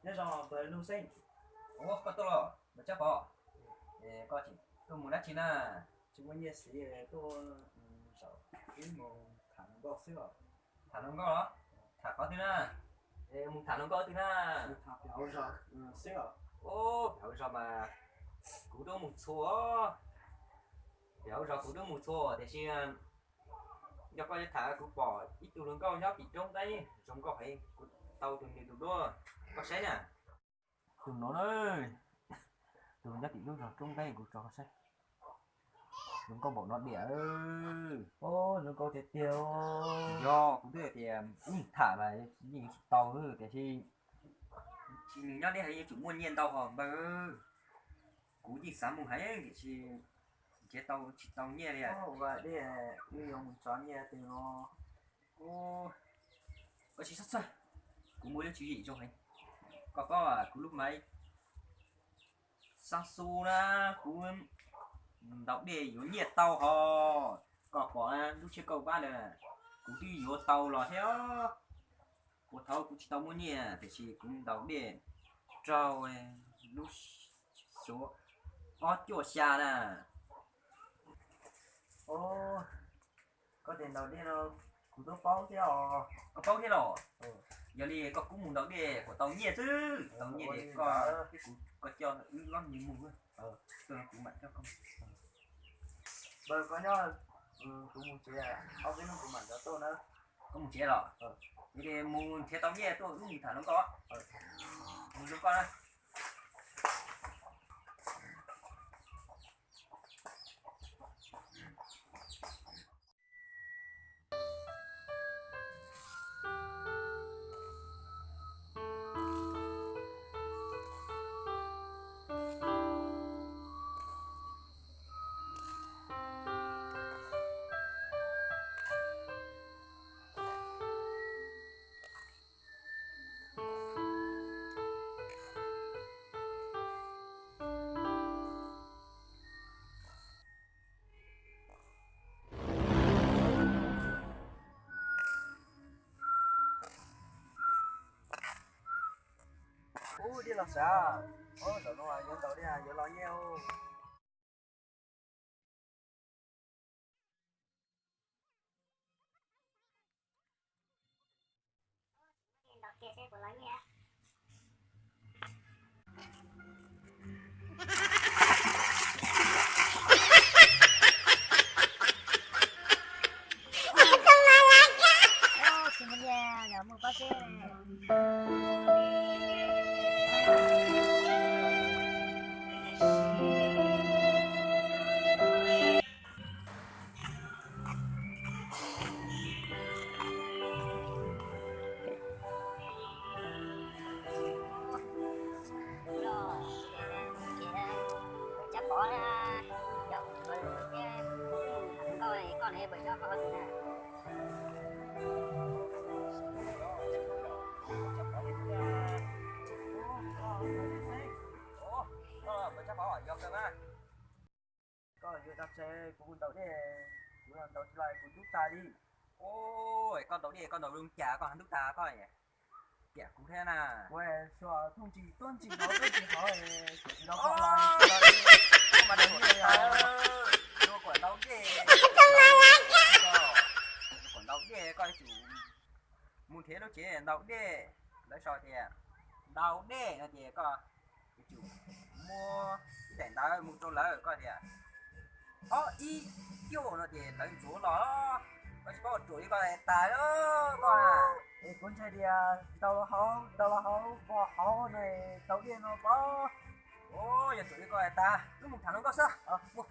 Nyob zoo npawg Nuj Xeeb. Ua koj tuaj los npawg Tsab Pov. Es koj tuaj mus dab tsi na? Tsis muaj nyiaj siv tuaj zaum wb mus tham hluas nkauj xwb os. Tham hluas nkauj los? Tham qhov twg na? Es mus tham hluas nkauj twg na? Mus tham pem hauv zos xwb os. Ub, pem hauv zos mas kuv twb mus txhua, pem hauv zos kuv twb mus txhua tiam sis yog koj yuav tham kuv pom ib tug hluas nkauj nyob tim roob nqeeb zoo nkauj heev, kuv tau tus nws tus duab, koj saib na. Tus no na, tus nyob tim lub zos roob nqeeb kuv tso koj saib. Hluas nkauj npaum no diam. Hluas nkauj tiag tiag. Yog kuv twb hais tias yeej tham mas yeej tsis tau tiam sis nws nyob deb heev, yeej tsum muaj nyiaj ntau hos npawg. Kuv yeej xav mus heev tiam sis nrhiav tau tsis tau nyiaj li. Ua dej, wb yuav mus tso nyiaj twg no? Ua tsis txhob txhawj, kuv muaj lub tswv yim zoo heev. Koj paub kuv lub maiv Samsung na, kuv ntaus dej yuav nyiaj tau hos. Koj pom lub tsiab kauj pab ntawd, kuv twb yuav tau los thiab. Puag thaum kuv tsis tau muaj nyiaj tiam sis kuv ntaus dej raug lub suav ob cuaj xya na. Koj tias ntaus dej no kuv twb paub thiab os. Koj paub thiab los? Yog li koj kuj mus ntaus dej kom tau nyiaj xwb, tau nyiaj ces koj thiab kuv koj coj wb ob leeg mus. Tuaj no kuv mam coj koj. Npawg, koj nyob, kuv mus tsev, ob peb hnub kuv mam rov tuaj na. Koj mus tsev los? Yog li mus nrhiav tau nyiaj tuaj wb mus tham hluas nkauj. Mus zoo koj na. Ub, dej los sav. Ub, zaum no yuav ntaus dej yuav los nyiaj. Tsab Pov, yog nkauj koj ne, puas yog koj tus na? Koj yuav tau tsev, kuv ntaus dej, kuv ntaus tsis los kuv ntub tas li. Koj ntaus dej koj ntaus zoo cas koj ntub tas koj? Piam kuv thiab na. Kuv suav tuaj ntsis tuaj ntsis hauv tuaj ntsis hauv, kuv tsis tau koj los, koj mas ntaus dej, kuv kom ntaus dej, kuv kom ntaus dej koj yuav tsum mus nrhiav lub tsev ntaus dej. Lawv sau tias ntaus dej no ces koj yuav tsum muab ib daim ntawv mus rau lawv, koj tias ob ib cuaj no ces lawv ntxuav los. Koj tsis paub ruam li koj tas koj na. Es kuv ntshai tias ntaus los hauv, ntaus los hauv, vos hauv no ntaus dej no pob. Yog ruam li koj tas, wb mus tham hluas nkauj xwb.